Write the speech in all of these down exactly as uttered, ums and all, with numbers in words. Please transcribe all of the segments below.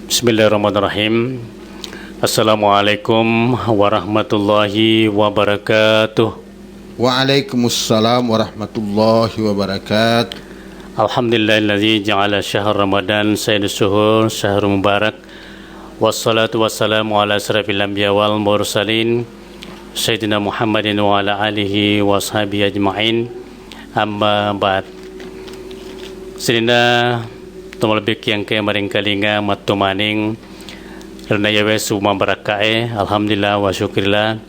Bismillahirrahmanirrahim. Assalamualaikum warahmatullahi wabarakatuh. Waalaikumsalam warahmatullahi wabarakatuh. Alhamdulillahilladzi ja'ala syahr Ramadan sayyidus syuhur, syahrul mubarak. Wassalatu wassalamu ala asyrafil anbiya wal mursalin, sayyidina Muhammadin wa ala alihi wa sahbihi ajma'in. Amma ba'd. Sininna tomalebbikki engkae maringkalinga mattomaning ri onnang iyawe subu mabarakka'e, alhamdulillah wa syukurillah.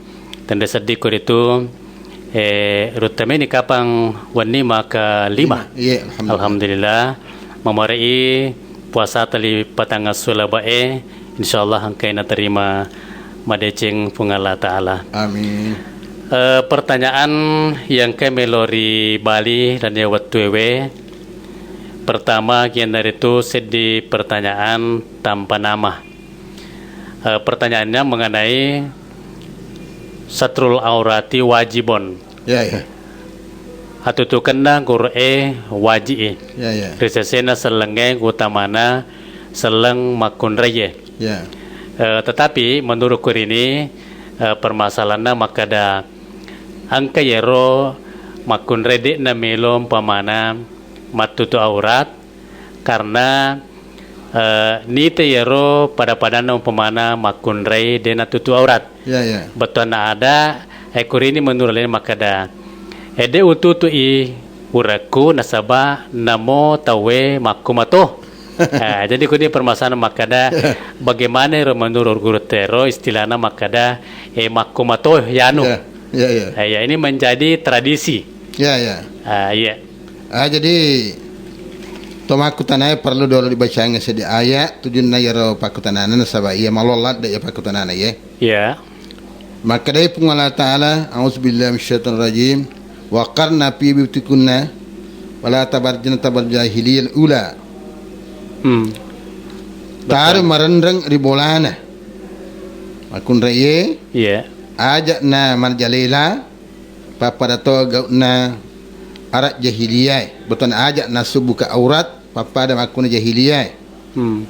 Tenre seddikko ritu, eh, ruttameni kapang wenni maka lima. Lima. Iya, alhamdulillah. Alhamdulillah. Mamarei puasata ri patangnga suwalabae, insyaallah engkae naterima madeceng Puang Allah Ta'ala. Amin. Eh, pertanyaan yang engkae melo ri bali lalenna wettuewe. Pertama, iyanaritu seddi pertanyaan tanpa nama. Eh, pertanyaannya mengenai satrul aurati wajibun. Ya, ya. Atutukenna Qur'e waji'i. Ya, ya. Ri sesena sellengnge, utamana selleng makkunraie. Ya. Eh, tetapi menurut kurini, eh, permasalahanna makkeda engka yero makkunrai de'na melo umpamana mattutu aurat, karena, eh, nita yero pada-padanna umpamana makkunrai de' natutu aurat. Ya, ya. Bettuanna ada, eh, kurini menurut lain makkeda, eh, de' ututu'i urekku nasaba namo tauwe makkumato. Eh, jadi kuni permasalahan makkeda, bagaimana ero menurut guru tero istilahna makkeda, eh, makkumato yanu. Ya, ya, ya. Eh, ya, ini menjadi tradisi. Ya, ya. Ah, iya. Ah, jadi, to makkutanae perlu dolo dibacang seddi ayat, tujunna iyaro pakkutanana, nasaba iya malolla de' iya pakkutanana, ye. Iya. Makkedai Puang Allah Ta'ala, "A'udzubillahi minasyaitonirrajim. Wa qarna fi buyutikunna wa la tabarrajna tabarrujal jahiliyal ula." Hmm. Taru Betul. marenreng ri bolana. Makkunraie, Iya. aja' na marjalela, pappada to gau'na adat jahiliyae. Bettuanna aja' nasubbuka aurat, pappada makkunna jahiliyae. Hmm.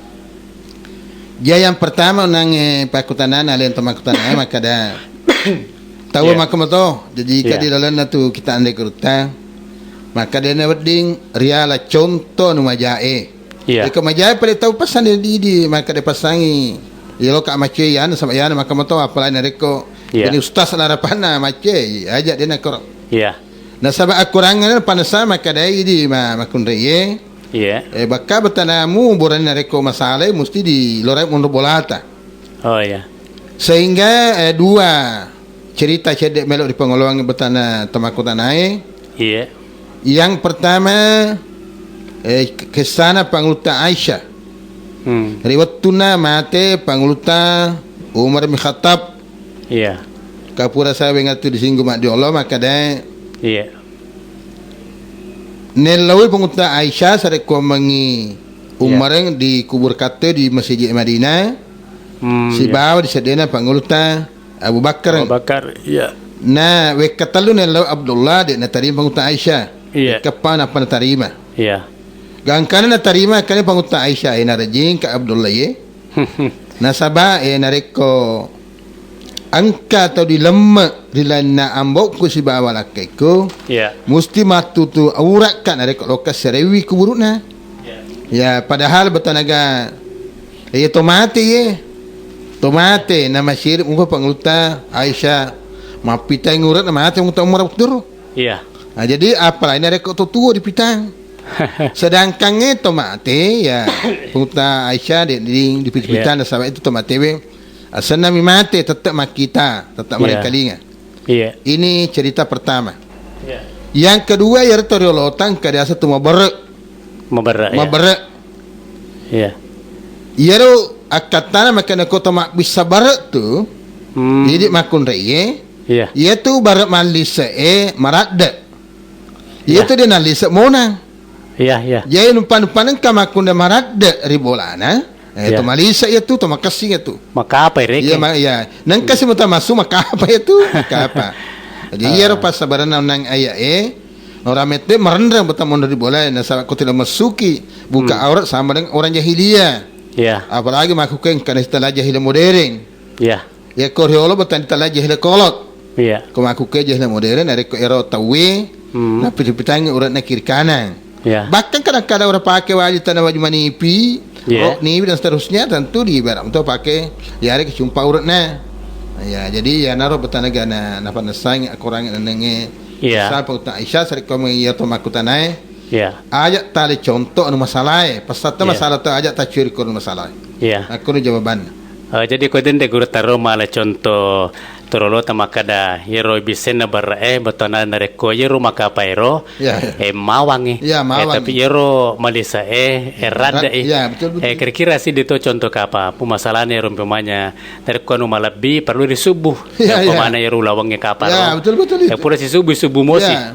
Jadi yang pertama nangnge pakkutanana, alena to makkutana, makkeda, tau Iya. makkumato. Jadi Iya. kadi lalenna tu kita andai kurutta. Makkeda na wedding riala contoh nu majae. Iya. Iko majae pale tau pasang di, di, di, makkeda passangi. Iya loka maccoe iyana sama iyana makkumato, apalagi narekko Iya. jadi ustaz larapanna maccoe, aja' de' nakoro. Iya. Nasaba akuranganna panessa makkedai di ma-, makkunraie. Iya. Eh, bakka bettuanna mu burane narekko masalai musti di lorai monro bolata. Oh, iya. Sehingga, eh, dua cerita cedde' melo ripangoloang bettuanna to makkutanae. Iya. Yang pertama, eh, kessana Pangulutta Aisyah. Hmm. Ri wettunna mate Pangulutta Umar bin Khattab. Iya. Kapura saweng atu disinggung maddi Allah, makkeda Iya. Nellaui Pangulutta Aisyah sarekkuammengngi Iya. Umareng di kubur katte di Masjid Madinah, Hmm, iya. sibawa di seddena Pangulutta Abu Bakar. Abu Bakar, iya. Na wekka tellu nellau Abdullah de' natarima Pangulutta Aisyah. Iya. Wekka eppa nappa natarima. Iya. Gangkana natarima kani Pangulutta Aisyah, eh, narejing ka Abdullah ye. Nasaba, eh, narekko engka tau dilemme ri lainna ambo'ku sibawa lakkaikku, Iya. musti mattutu aurakka narekko lokka serewi kuburu'na. Iya. Ya, padahal bettuanna ga, iya to mate ye. To mate, na masyirik mupa Pangulutta Aisyah. Mappitang urat na mate Pangulutta Umar Abdul. Iya. Nah, jadi apalagi narekko to tuo dipitang. Sedangkan e to mate, ya, Pangulutta Aisyah de' ding dipitang Iya. nasaba itu to mate we. Asenna mi mate, tetap makkita, tetap Iya. marengkalinga. Iya. Ini cerita pertama. Iya. Yang kedua, iyaro to riolotang ka diaseng tu maberre'. Maberre', iya. Maberre'. Iya. Iyaro akkattana makkeda ko to mabbissa berre' tu, Hmm. idi makkunraie, Iya. iyatu berre' mallise'e maradde'. Iya. Iyatu de' nallise' monang. Iya, iya. Jadi numpa-numpa nengka makkunde maradde' ri bolana, eh, Iya. to malise' iyatu, to makessing iyatu. Makapa rekeng? Iya, ma-, iya. Nengka si mutamassu makapa iyatu, makapa. Jadi, Ah. iyaro passabarenna onnang aya'e, orang mette marenreng betta monro ri bolae, nasaba ko tidak massuki buka Hmm. aurat sama dengan orang jahiliyah. Iya. Apalagi makkukkue engkana sitella jahil modern. Iya. Yekko riolo bettuanna tella jahil kolot. Iya. Ko makkukkue jahil modern, narekko ero tauwe, Hmm. nappitu-pitangngi ure'na kiri kanan. Iya. Bahkan kadang-kadang orang pakai waju tana waju manipi, Iya. rok niwi dan seterusnya, tentu di ibarat untuk pakai yare kecumpa ure'na. Ya, jadi ya naro bettuanna gana napa nessangi akurangi nenenge. Iya. Misal Pak Ustaz Aisyah, sarekko iya to makkutanae, Iya. Aja tali contoh anu masalae, pesatta Iya. masalah tu aja tacuri ko anu masalae. Iya. Aku nu jawabanna. Eh, jadi ko dende guru taro mala contoh torolo ta makkada, iyaro bisenna barra'e, bettuanna narekko iyaro makapa ero, Iya, iya. eh, mawangi. Iya, Eh, mawangi. Tapi iyaro malisae, eh, Ra-, radda'i. Iya, betul, betul. Eh, kira-kira sih itu contoh kapa, pemasalahnya ero umpamanya, narekko anu malebbi perlu disubbu. Iya, iya. Umpamana iyaro ulawengnge kaparo. Iya, betul, betul itu. Eh, pura sisubbu, subbu mosi. Iya.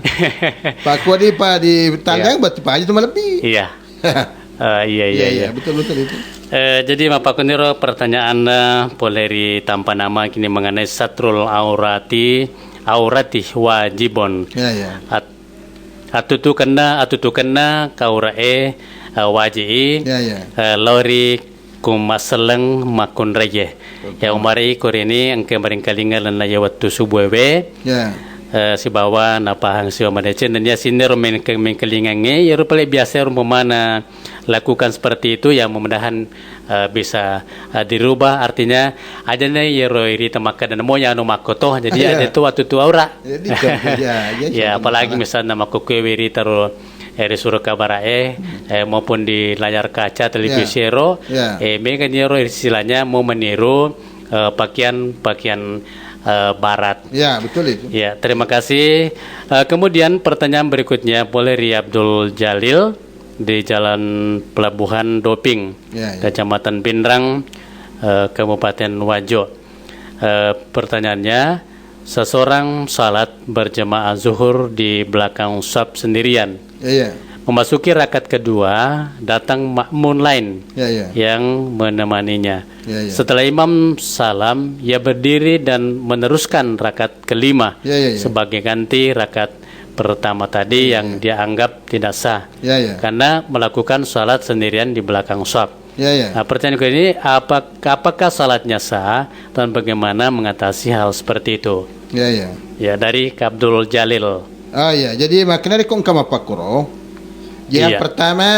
Pak Kuat di, Pak, di tanggang Iya. berarti Pak Haji itu malebbi. Iya. Eh, iya, iya, Iya, iya, iya. betul, betul itu. Eh, jadi mappakkuniro pertanyaanna pole ri tanpa nama kini mengenai satrul aurati, aurati wajibon. Iya, iya. At-, atutukenna, atutukenna kaura'e, eh, waji'i, Iya, iya. eh, lao ri ku masselleng makkunraie. Betul. Ya, umari korini engka maringkalinga lalenna ya wettu subuh we. Ya. Eh, sibawa napahang siwa madeceng nennia sinnero mengke-, mengkelingangnge, iyaro pale biasa ero umpamana lakukan seperti itu, ya mudah-mudahan, eh, bisa, eh, dirubah. Artinya, aja nih iyaro irita makkada namo ya anu makkoto, jadi Iya. ada tu waktu tu aura. Jadi, ya, ya, Ya, contoh apalagi misalnya. Misalnya makkukkue wiri taro eh, ri suro kabarae, eh, maupun di layar kaca televisi Ya. ero, Ya. eh, mega ni ero istilahnya mau meniru, eh, pakaian-pakaian, eh, barat. Ya, betul itu. Ya, terima kasih. Eh, kemudian pertanyaan berikutnya boleh ri Abdul Jalil di Jalan Pelabuhan Doping, Ya, ya. Kecamatan Pinrang, eh, Kabupaten Wajo. Eh, pertanyaannya, seseorang salat berjamaah zuhur di belakang saf sendirian. Iya, iya. Memasuki rakaat kedua, datang makmum lain Iya, iya. yang menemaninya. Iya, iya. Setelah imam salam, ia berdiri dan meneruskan rakaat kelima Iya, iya, iya. sebagai ganti rakaat pertama tadi Iya, yang iya. dia anggap tidak sah Iya, iya. karena melakukan salat sendirian di belakang saf. Ya, ya. Nah, pertanyaan kedua ini, apa, apakah salatnya sah dan bagaimana mengatasi hal seperti itu? Ya, ya. Ya, dari Abdul Jalil. Ah, ya. Jadi, makanya ko engka mappakkuro. Yang Iya. pertama,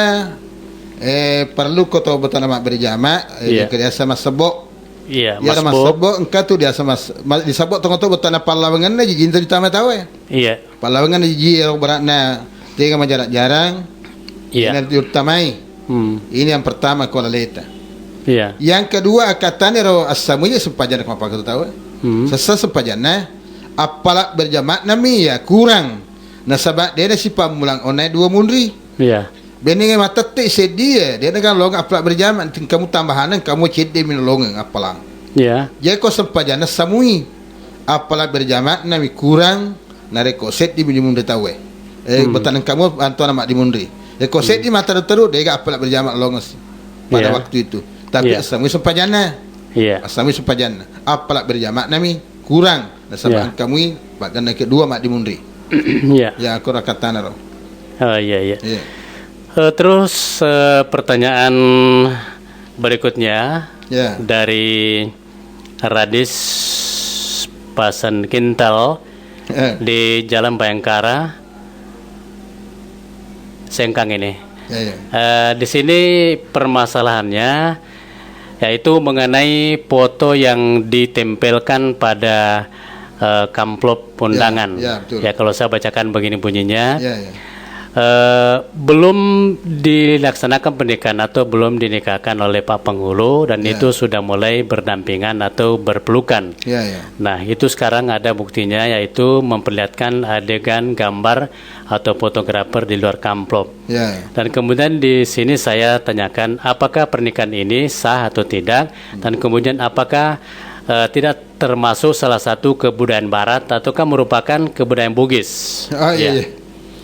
eh, perlu ko to bettuanna mabbere jama, eh, Iya. yang kedua sama sebok. Iya, Ya, ada mas sebok. Mas sebok, engka tu dia sama s-, ma-, di sebok tongo to bettuanna pallawangenna jijinta ditama tawe. Iya. Pallawangenna jiji ero beratna tega majarang-jarang. Iya. Ini diuttamai. Hmm. Ini yang pertama ko laleta. Iya. Yang kedua, akatane ro assamui sempajanna ko apa tau. Hmm. Sessa sempajanna, appala berjamaah nami ya kurang. Nasaba dena sipammulang onai dua munri. Iya. Benengnge matette seddi e, dena kan longeng appala berjamaah, kamu tambahaneng, kamu cedde min longeng appalang. Iya. Jeko sempajanna samui. Appala berjamaah nami kurang, narekko seddi mi dimunri tauwe. Eh, Hmm. Bettuanna engkamu antuana maddimunri. Rekko Hmm. seddi matteru-teru, dega appala berjamaah longeng si pada Iya. waktu itu. Tapi Iya. assamui sempajanna. Iya. Assamui sempajanna. Appala berjamaah nami kurang. Nasaba Iya. engkamui pagganna kedua maddimunri. Iya. Ya, aku rakatanaro. Oh, iya, iya. Iya. Eh, terus, eh, pertanyaan berikutnya Ya. dari Radis Pasan Kintal Eh. di Jalan Bayangkara, Sengkang ini. Ya, ya. Eh, di sini permasalahannya yaitu mengenai foto yang ditempelkan pada, eh, amplop undangan. Ya, ya, betul. Ya, kalau saya bacakan begini bunyinya. Ya, ya. Eh, belum dilaksanakan pernikahan atau belum dinikahkan oleh Pak Penghulu dan Ya. itu sudah mulai berdampingan atau berpelukan. Ya, ya. Nah, itu sekarang ada buktinya, yaitu memperlihatkan adegan gambar atau fotografer di luar amplop. Ya. Dan kemudian di sini saya tanyakan, apakah pernikahan ini sah atau tidak? Hmm. Dan kemudian apakah, eh, tidak termasuk salah satu kebudayaan Barat ataukah merupakan kebudayaan Bugis? Ah, iya, Ya. iya.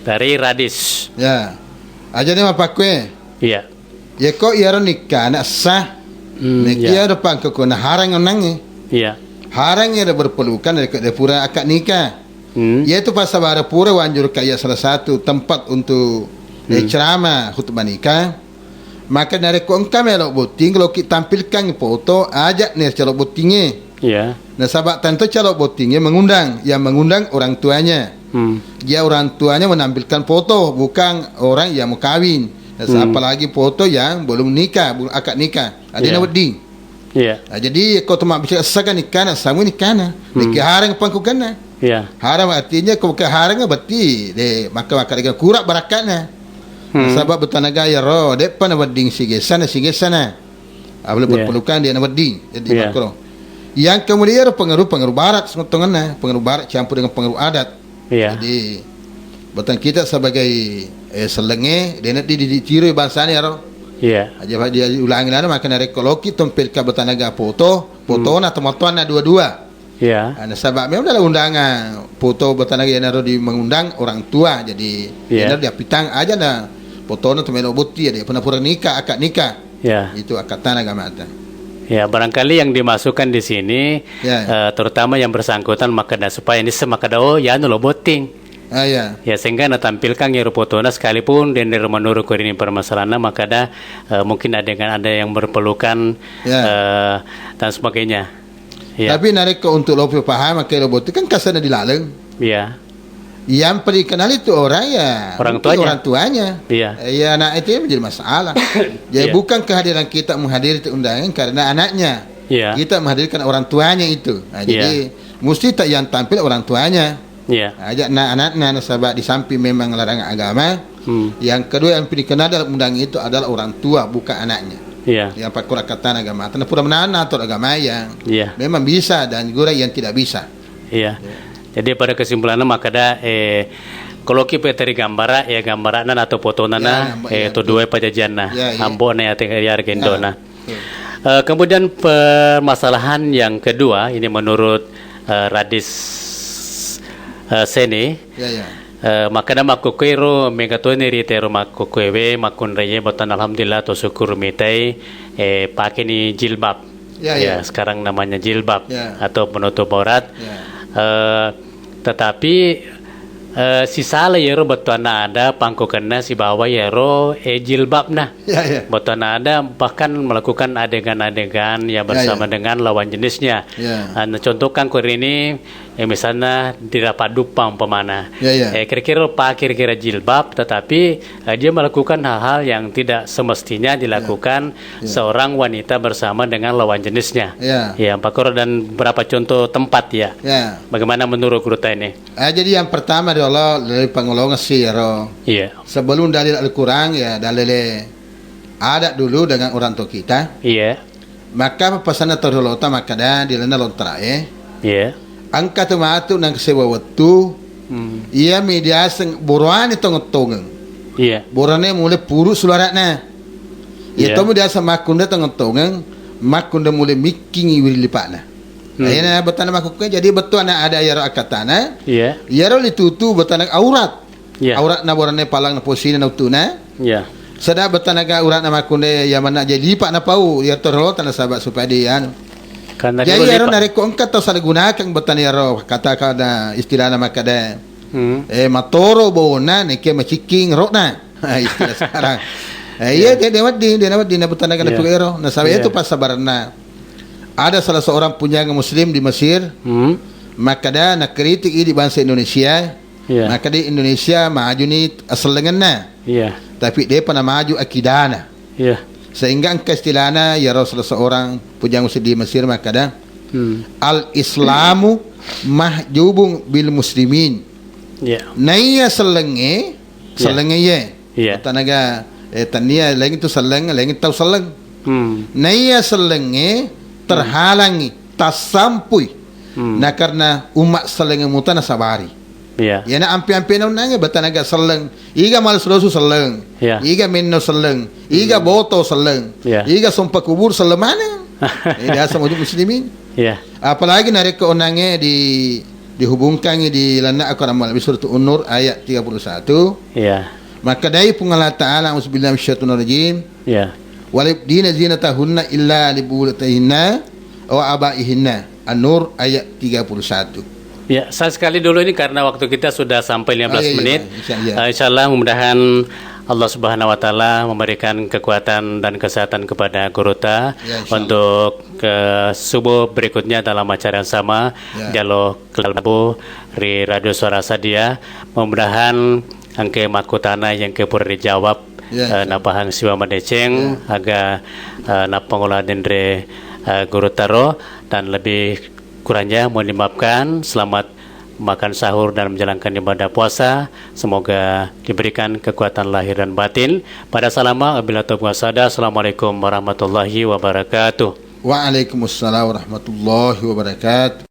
Dari Radis. Ya. Aja ni mapakkue. Iya. Yeko iyaro nikka anak sah. Hmm, Nek iya. iyaro pangkekuna harang onangnge. Iya. Harang iyaro berpelukan dari ke pura akad nikah. Hmm. Yaitu pasabara pura wanjur kaya salah satu tempat untuk, eh, Hmm. ceramah khutbah nikah. Maka narekko engka melo botting, loki tampilkan foto, aja ner calo bottingnge. Iya. Nasaba tentu calo bottingnge mengundang, yang mengundang orang tuanya. Hmm. Dia orang tuanya menampilkan foto, bukan orang yang mau kawin. Nah, apalagi foto yang belum nikah, belum akad nikah. Ada na wedding. Iya. Nah, jadi ko to mabbicarakan nikkana, samu nikkana. Hmm. Nikah harang pangkukanna. Iya. Harang artinya ko ke harang berarti de maka maka dengan kurang barakatna. Hmm. Nasaba betanaga iyaro, de'pa nawedding sigessana, sigessana. Apalagi perpelukan dia nawedding, jadi makro. Yang kemudian iyaro pengaruh-pengaruh barat, semetonganna, pengaruh barat campur dengan pengaruh adat. Iya. Jadi, betang kita sebagai, eh, sellengnge, dena di, di, ditiroi bangsana iyaro. Iya. Aja dia ulangi lana, maka narekko loki tompel ka betanaga foto, fotona tomatoanna dua-dua. Iya. Ah, nasaba memang dalam undangan foto betanaga iyanaro di mengundang orang tua, jadi iyanaro diappitang aja na fotona to melo botting, ya, dia pernah pura nikah, akad nikah. Iya. Itu akad tanah agamata. Ya, barangkali yang dimasukkan di sini, eh, terutama yang bersangkutan makkeda supaya ini semakada, oh, ya, anu lo botting. Ah, iya. Ya, sehingga natampilkan iyaro fotona sekalipun dendero menurut kurini permasalahanna makkeda, eh, mungkin ada dengan ada yang berpelukan, eh, dan sebagainya. Iya. Tapi narekko untuk lo paham, makkeda lo botting kan kasana di laleng. Iya. Yang paling dikenal itu orang ya, orang tuanya. Orang tuanya. Iya. Eh, ya, anak itu yang menjadi masalah. Jadi bukan kehadiran kita menghadiri itu undangan karena anaknya. Iya. Kita menghadirkan orang tuanya itu. Nah, jadi mesti tak yang tampil orang tuanya. Iya. Aja na anaknya nasaba di samping memang larangan agama. Hmm. Yang kedua yang dikenal dalam undangan itu adalah orang tua, bukan anaknya. Iya. Yang pakura kata agama. Tanah pura menana atau agama yang memang bisa dan juga yang tidak bisa. Iya. Jadi pada kesimpulanna makkeda, eh, koloki pe teri gambara, ya gambarana atau fotonana, eh, to dua pajajianna. Iya, iya. Ambona ya te-, ya gendona. Eh, kemudian permasalahan yang kedua, ini menurut, eh, Radis, eh, Seni, eh, makkeda makkukkuero mega toni ri tero makkukkuewe makkunraie, botana alhamdulillah to syukur mitai, eh, pakeni jilbab. Ya, ya, sekarang namanya jilbab atau penutup aurat. Eh, tetapi, eh, sisala iyaro bettuanna ada pangkukenna sibawa iyaro, eh, jilbabna. Ya, ya. Bettuanna ada bahkan melakukan adegan-adegan yang bersama dengan lawan jenisnya. Ya. Eh, contohkan kurini, eh, misalnya di rapat dupa umpamana. Ya, ya. Eh, kira-kira pa kira-kira jilbab, tetapi eh, dia melakukan hal-hal yang tidak semestinya dilakukan seorang wanita bersama dengan lawan jenisnya. Ya. Ya, pakoro dan berapa contoh tempat ya. Ya. Bagaimana menurut Gurutta ini? Eh, jadi yang pertama adalah dari pangolongan sih ya, Ro. Iya. Sebelum dalil Al-Quran ya, dalil adat dulu dengan orang tua kita. Iya. Maka pasanna tau riolota makkeda di lalenna lontara'e. Iya. Engka tu matu nang sewa wettu. Hmm. Iya mi diaseng boroane tongeng-tongeng. Iya. Borane mule puru sulara'na. Iya. Iya. Tomi diaseng makkunde tongeng-tongeng, makkunde mule mikkingi wiring lipa'na. Hmm. Akhirnya betana makkukke jadi bettuanna ada iyaro akatana. Iya. Iyaro litutu betana aurat. Iya. Auratna borane palang na posina na uttuna. Iya. Sada betanaga auratna makkunde ya manna jadi lipa na pau ya torolota nasaba supaya dia anu. Karena jadi iyaro narekko engka tau salah gunakan betana iyaro kata kada istilahna makkeda. Hmm. Eh, matoro bona neke macikking rokna. Istilah sekarang. Eh, iya, dia, dia wedding, dia wedding na betanaga na ero. Nasaba itu pas sabaranna. Ada salah seorang punjang muslim di Mesir, hmm, makkeda nakritik idi bangsa Indonesia. Iya. Maka di Indonesia maju ni asellengenna. Iya. Tapi depa na maju akidana. Iya. Sehingga engka istilahna ya Rasulullah seorang pujang di Mesir makkeda, hmm, al-Islamu mahjubun bil muslimin. Iya. Naiya sellengnge, iya, sellengnge ye. Iya. Tanaga, eh, tania lain itu selleng, lain tau selleng. Hmm. Naiya sellengnge terhalangi, tassampui. Hmm. Na karena umat sellengnge mutana sabari. Iya. Iyana ampe-ampe na unnangnge betanaga selleng. Iga males losu selleng. Iya. Iga menno selleng. Iga boto selleng. Iya. Iga sompa kubur selleng maneng. Eh, biasa maju muslimin. Iya. Apalagi narekko unnangnge di, dihubungkangi di lanna Al-Quran Malam Surat An-Nur ayat tiga puluh satu. Iya. Maka dai Puang Allah Ta'ala, auzubillahi minasyaitonir rajim. Iya. Wala yubdina zinatahunna illa li bu'ulatihinna wa abaihinna. An-Nur ayat tiga puluh satu. Ya, saya sekali dulu ini karena waktu kita sudah sampai lima belas menit. Oh, iya, iya, Pak. Insya Allah. Eh, insya Allah mudah-mudahan Allah Subhanahu wa Ta'ala memberikan kekuatan dan kesehatan kepada Guruta untuk ke subuh berikutnya dalam acara yang sama, Dialog Labu ri Radio Suara Sadia. Mudah-mudahan engke makkutana yang ke pura dijawab, eh, napahang siwa madeceng, aga, eh, napengola denre, eh, Gurutaro, dan lebih kurangnya mohon dimaafkan. Selamat makan sahur dan menjalankan ibadah puasa. Semoga diberikan kekuatan lahir dan batin. Pada salama, wabillahi taufiq wassadah. Assalamualaikum warahmatullahi wabarakatuh. Waalaikumsalam warahmatullahi wabarakatuh.